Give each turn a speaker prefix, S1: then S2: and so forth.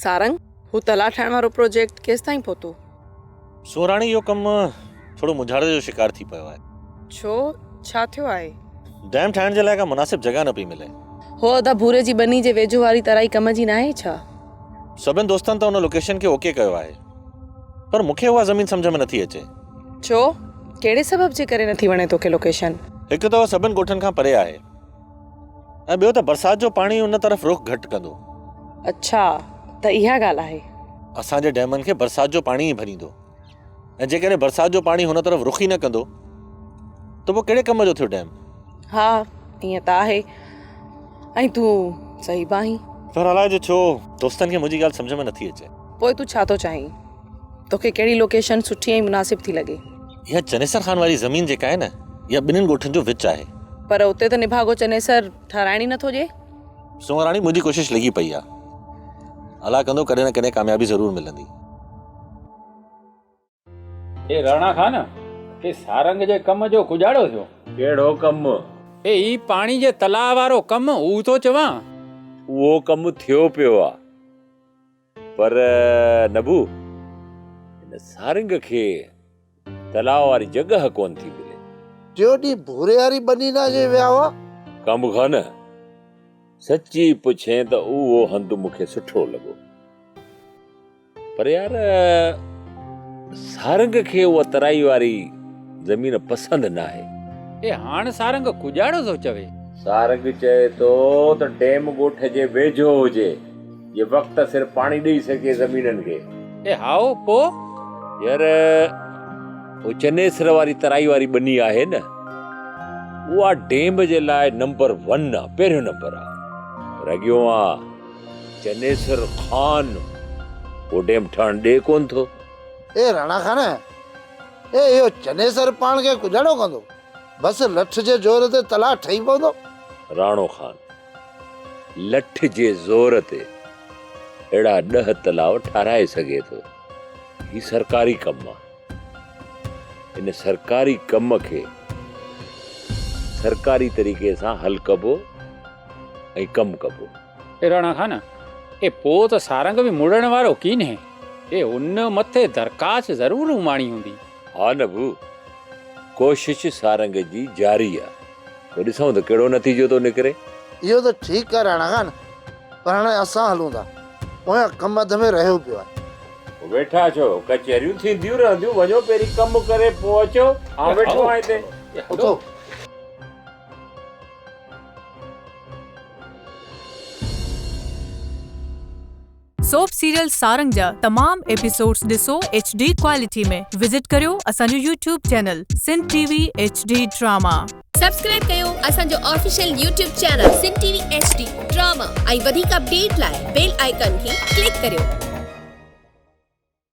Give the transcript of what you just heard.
S1: سارنگ، هو تلاء ٺاهڻ وارو پروجيڪٽ ڪيستائين پهتو؟
S2: سوراڻي اهو ڪم ٿورو مونجهاري جو شڪار ٿي پيو آهي.
S1: ڇو، ڇا ٿيو آهي؟
S2: ڊيم ٺاهڻ جي لاء ڪا مناسب جڳهه نه پئي ملي.
S1: هو ادا ڀوري جي ٻني جي ويجهو واري ترائي ڪم جي ناهي ڇا؟
S2: سڀن دوستن ته ان لوڪيشن کي اوڪي ڪيو آهي پر مون کي اها زمين سمجهه ۾ نٿي اچي.
S1: ڇو؟ ڪهڙي سبب جي ڪري نٿي وڻي توکي لوڪيشن؟
S2: هڪ ته اها سڀن ڳوٺن کان پري آهي ۽ ٻيو ته برسات جو پاڻي ان طرف رخ گهٽ ڪندو.
S1: اڇا ته اها ڳالهه آهي.
S2: اسان جي ڊيمن کي برسات جو پاڻي ئي ڀريندو ۽ جيڪڏهن برسات جو پاڻي هن طرف رخ ئي نه ڪندو ته پوء ڪهڙي ڪم جو ٿيو ڊيم؟
S1: ها ائين ته آهي ۽ تون صحيح به آهين.
S2: پر الائي جو ڇو دوستن کي منهنجي ڳالهه سمجهه ۾ نٿي اچي.
S1: پوء تون ڇا ٿو چاهين؟ توکي ڪهڙي لوڪيشن سٺي ۽ مناسب ٿي لڳي؟
S2: اها چنيسر خان واري زمين جيڪا آهي نه، اها ٻنهين ڳوٺن جو وچ آهي.
S1: پر اتي ته نڀاڳو چنيسر ٺهرائڻ ئي نٿو ڏئي.
S2: سونهراڻي منهنجي ڪوشش لڳي پئي آهي. الله ڪندو ڪڏهن نه ڪڏهن ڪاميابي ضرور ملندي.
S3: اي راڻا خان، اي سارنگ جي ڪم جو ڪڄاڙو ٿيو.
S4: ڪهڙو ڪم؟
S3: اي هي پاڻي جي تلاء وارو ڪم، اهو ٿو چوان.
S4: اهو ڪم ٿيو پيو آ. پر نبو، هن سارنگ کي تلاء واري جڳهه ڪونه ٿي ملي.
S5: ٽيون ڏينهن ڀوري واري ٻني ڏانهن جي ويا هئا.
S4: ڪم خان، سچي پڇين ته اهو هنڌ مون کي سٺو لڳو. پر يار، سارنگ کي اها ترائي واري زمين پسند ناهي.
S3: اي هاڻ سارنگ ڪڄاڙو ٿو چوي.
S4: سارنگ چئي ٿو ته ڊيم ڳوٺ جي ويجهو هجي، جي وقت سر پاڻي ڏئي سگهي زمينن کي.
S3: اي هائو، پوء؟
S4: يار، هو چنيسر واري ترائي واري ٻني آهي نه، اها ڊيم جي لاء نمبر ون آ، پهريون نمبر آ. پر اڳيون آ چنيسر خان اهو ڊيم ٺهڻ ڏئي ڪونه ٿو.
S5: اي راڻا خان، اي اهو چنيسر پاڻ کي ڪڄاڙو ڪندو، بس لٺ جي زور تي تلاء ٺهي پوندو.
S4: راڻو خان، لٺ جي زور تي اهڙا ڏهه تلاء ٺاهرائي سگهي ٿو. هي سرڪاري ڪم آ. ان سرڪاري ڪم کي سرڪاري طريقي سان حل ڪبو ۽ ڪم ڪبو.
S3: اي راڻا خان، اي پوء ته سارنگ به مڙڻ وارو ڪينهي. اي ان مٿي درخواست ضرور اماڻي هوندي.
S4: ها نبو، ڪوشش سارنگ جي جاري آ. پوء ڏسون ته ڪهڙو نتيجو ٿو نڪري.
S5: اهو ته ٺيڪ آ راڻا خان، پر هاڻي اسان هلون ٿا. پويان ڪم اڌ ۾ رهيو پيو آهي.
S4: پوء ويٺا ڇو؟ ڪچهريون ٿينديون رهنديون، وڃو پهرين ڪم ڪري پوء اچو. آئون ويٺو آهيان هتي.
S5: اٿو.
S6: سوپ سيريل سارنگ جا تمام ايپيسوڊز ڏسو ايڇ ڊي ڪوالٽي ۾ وزٽ ڪريو اسان جو YouTube channel Sindh T V H D drama.
S7: Subscribe ڪيو اسان جو official YouTube channel Sindh T V H D drama ۽ وڌيڪ اپڊيٽ لاء بيل آئيڪان کي ڪلڪ ڪريو.